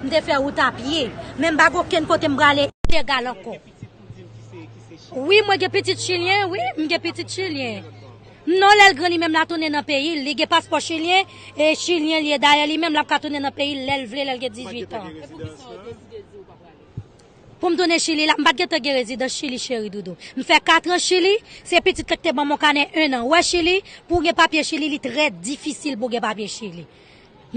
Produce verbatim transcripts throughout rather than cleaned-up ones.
M te fè wout a pye, men m pa gen okenn kote m prale ilegal ankò. Wi, mwen gen pitit chilyen, wi, m gen pitit chilyen. Non, lè l gran li menm l a tounen nan peyi l, li gen paspò chilyen, e chilyen li ye. Dayè, li menm l ap ka tounen nan peyi l lè l vle, lè l gen dizuit an. Pou m tounen Chili la, m pa t gentan gen rezidans Chili, cheri doudou. M fè kat an Chili, se pitit la ki te ban m yon kanè en an. Wè Chili, pou w gen papye Chili, li trè difisil pou w gen papye Chili.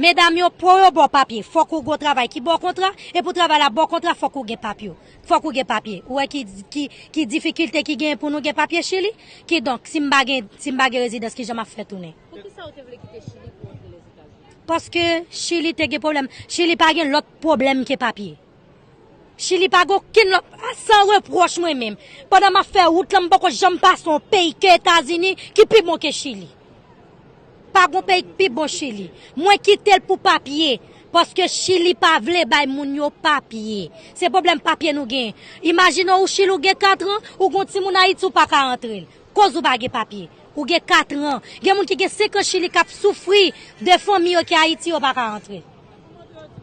Medam yo, pou yo ba w papye, fòk ou gen yon travay ki ba w kontra, e pou travay la ba w kontra, fòk ou gen papye. Fòk ou gen papye. Ou wè ki, ki, ki difikilte ki genyen pou nou gen papye Chili? Kidonk, si m pa gen, si m pa gen rezidans, kijan m ap fè tounen? Poukisa ou te vle kite Chili pou antre Lèzetazini? Paske Chili te gen pwoblèm. Chili pa gen lòt pwoblèm ke papye. Chili pa gen okenn lòt, a, san repwòch mwen menm. Pandan m ap fè wout lan, m poko janm pase yon peyi ke Etazini ki pi bon ke Chili. Pa gen peyi ki pi bon Chili. Mwen kite l pou papye, paske Chili pa vle bay moun yo papye. Se pwoblèm papye nou gen. Imajine w Chili ou gen kat an, ou gen yon timoun Ayiti ou pa ka antre l. Koz ou pa gen papye. Ou gen kat an. Gen moun ki gen senk an Chili k ap soufri de fanmi yo ki Ayiti yo pa ka antre.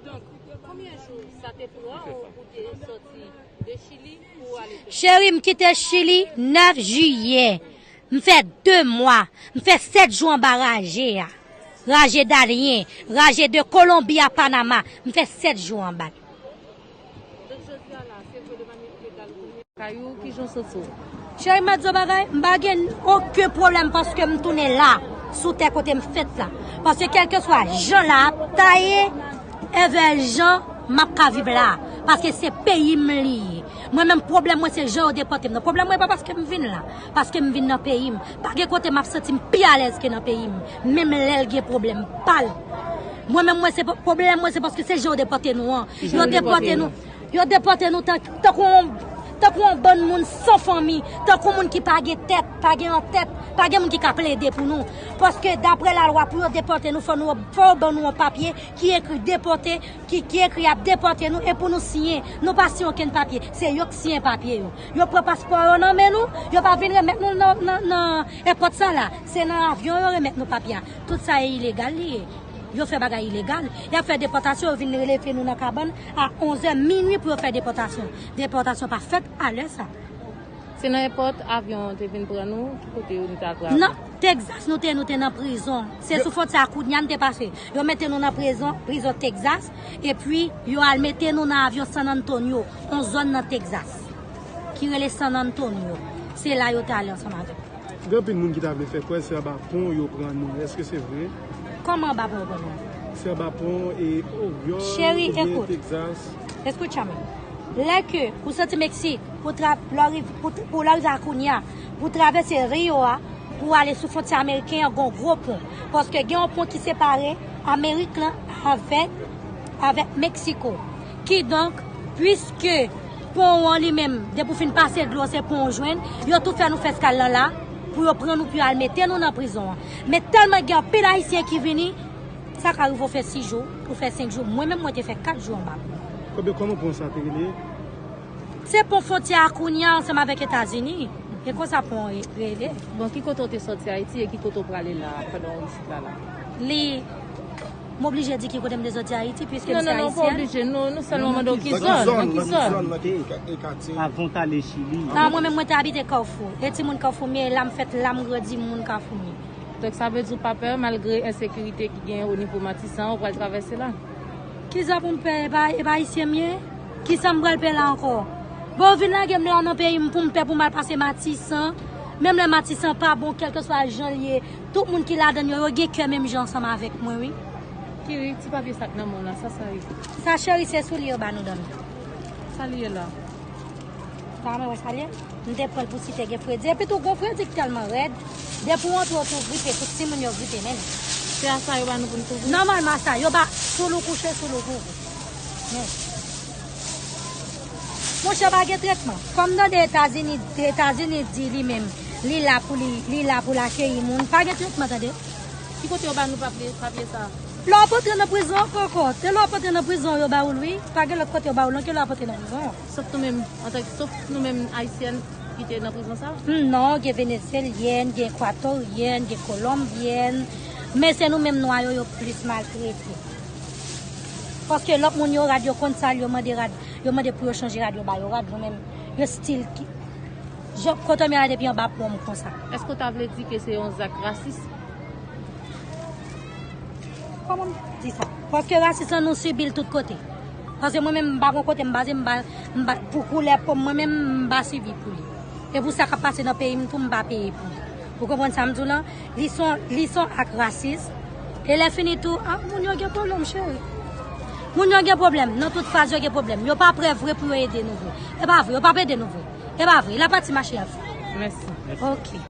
Donk, konbyen jou sa te pran w pou te sòti de Chili pou w ale Pèri? Cheri, m kite Chili nèf jiyè. M fè de mwa. M fè sèt jou anba raje a. Raje Darien, raje de Kolonbi a Panama. M fè sèt jou anba l. Donk, jodi a la, se vre demann legal kounye a. Kay ou, kijan w santi w? Cheri, m ap di w bagay, m pa gen okenn pwoblèm paske m tounen la, sou tè kote m fèt la. Paske kèlkeswa jan la ap taye, envè jan m ap ka viv la. Paske se peyi m li ye. Mwen menm, pwoblèm mwen se jan yo depòte m nan. Pwoblèm mwen pa paske m vin la, paske m vin nan peyi m. Pa gen kote m ap santi m pi alèz ke nan peyi m, menm lè l gen pwoblèm pa l. Mwen menm, mwen se po-, pwoblèm mwen se paske se jan yo depòte nou an. Yo depòte nou. Yo depòte nou tan-, tankou yon, tankou yon bann moun san fanmi, tankou moun ki pa gen tèt, pa gen antèt, pa gen moun ki ka plede pou nou. Paske daprè lalwa, pou yo depòte nou, fò nou, fò yo ban nou yon papye ki ekri depòte, ki, ki ekri y ap depòte nou, e pou nou siyen. Nou pa siyen okenn papye. Se yo k siyen papye yo. Yo pran paspò yo nan men nou, yo pa vin remèt nou nan, nan, nan èpòt sa la. Se nan avyon yo remèt nou papye a. Tout sa e ilegal li ye. Yo fè bagay ilegal. Y ap fè depòtasyon, yo vin rele nou nan kabann a onzè minui pou yo fè depòtasyon. Depòtasyon pa fèt a lè sa. Se nan èpòt avyon an te vin pran nou, ki kote nou t al travay? Nan Texas, nou te, nou te nan prizon. Se sou fwontyè a Cunha n te pase. Yo mete nou nan prizon, prizon Texas, epi yo al mete nou nan avyon San Antonio, yon zòn nan Texas, ki rele San Antonio. Se la yo te ale ansanm avèk nou. Gen anpil moun ki ta vle fè kwè se anba pon yo pran nou. Èske se vre? Kòman anba pon yo pran nou? Se anba pon e Oryòl Cheri, oubyen ekout. Texas. Escúchame. Lè ke ou soti Meksik, pou tra-, lè w riv-, pou, pou lè w rive a Cunha, pou travèse Rio a, pou ale sou fwontyè ameriken an, gon gwo pon. Paske gen yon pon ki separe Amerik lan avèk, avèk Meksiko. Kidonk, piske pon an li menm, depi w fin pase dlo, se pon w jwenn, yo tou fè nou fè eskal lan la, pou yo pran nou, pou yo al mete nou nan prizon an. Men tèlman gen anpil Ayisyen ki vini, sa ka rive w fè sis jou, ou fè senk jou. Mwen menm, mwen te fè kat jou anba pon. Kòman, kòman pon sa te rele? Se pon fwontyè a Cunha ansanm avèk Etazini. E konsa pon an re-, rele. Bon, ki kote w te sòti Ayiti e ki kote w prale la pandan w isit la la? Li, m oblije di ki kote m te sòti Ayiti, piske m se ayisyèn. Non, non, non, ou pa oblije. Nou, nou sèlman mande w ki zòn, nan ki zòn. Nan ki zòn, nan ki katye? Avan w t ale Chili. A, mwen menm, mwen te abite Kafou. E timoun Kafou m ye, la m fèt, la m grandi, m moun Kafou m ye. Donk, sa vle di w pa pè, malgre ensekirite ki genyen o nivo Matisan, ou pral travèse la? Kisa pou m pè, e pa, e pa ayisyen m ye? Kisa m pral pè la ankò? Bon, yo vin lage m la nan peyi m pou m pè pou m al pase Matisan. Menm lè Matisan pa bon, kèlkeswa jan l ye, tout moun ki ladan l yo, yo gen kè menm jan ansanm avèk mwen, wi. Kiri, ti papye sa k nan men w la, sa sa ye? Sa, cheri, se soulye yo ba nou dòmi. Sa li ye la? Sa mwen wè sa l ye? M te pran l pou si te gen fredi. Epi tou, gon fredi k tèlman rèd. Depi w antre, w tou gripe, tout timoun yo gripe menm. Se a sa yo ba nou pou n kouvri? Nòmalman, a sa. Yo ba, soul ou kouche, soul ou kouvri. Men. Monchè, pa gen tretman. Kòm tande Etazini, Etazini di li menm, li la pou li, li la pou l akeyi moun. Pa gen tretman, tande. Ki kote yo ba nou papye, papye sa? Lè w ap antre nan prizon ankò, ankò. Se lè w ap antre nan prizon yo ba ou l, wi. Pa gen lòt kote yo ba ou l, non, ke lè w ap antre nan prizon. Sof nou menm, antanke, sof nou menm Ayisyèn ki te nan prizon sa? Hmm, non, gen Venezyelyèn, gen Ekwatoryèn, gen Kolonbyèn. Men se nou menm nwa yo, yo plis maltrete. Paske lòt moun yo rad, yo konn sa, yo mande rad, yo mande pou yo chanje rad, yo ba yo rad, nou menm, yo stil ki. Jan, kote m ye la depi anba pon m konsa. Èske w ta vle di ke se yon zak rasis? Kòman m di sa? Paske rasis lan nou sibi l tout kote. Paske mwen menm m pa gon kote m baze, m pa, m pa, pou koulè po m, mwen menm m pa sibi pou li. E pou sa k ap pase nan peyi m tou, m pa peye pou li. Ou konprann sa m di w lan? Li se yon, li se yon ak rasis. E lè fini tou, ah, moun yo gen pwoblèm, cheri. Moun yo gen pwoblèm. Nan tout faz yo gen pwoblèm. Yo pa prè vre pou yo ede nou vre. E pa vre, yo p ap ede nou vre. E pa vre. La pati mache ap fè. Mèsi. Ok.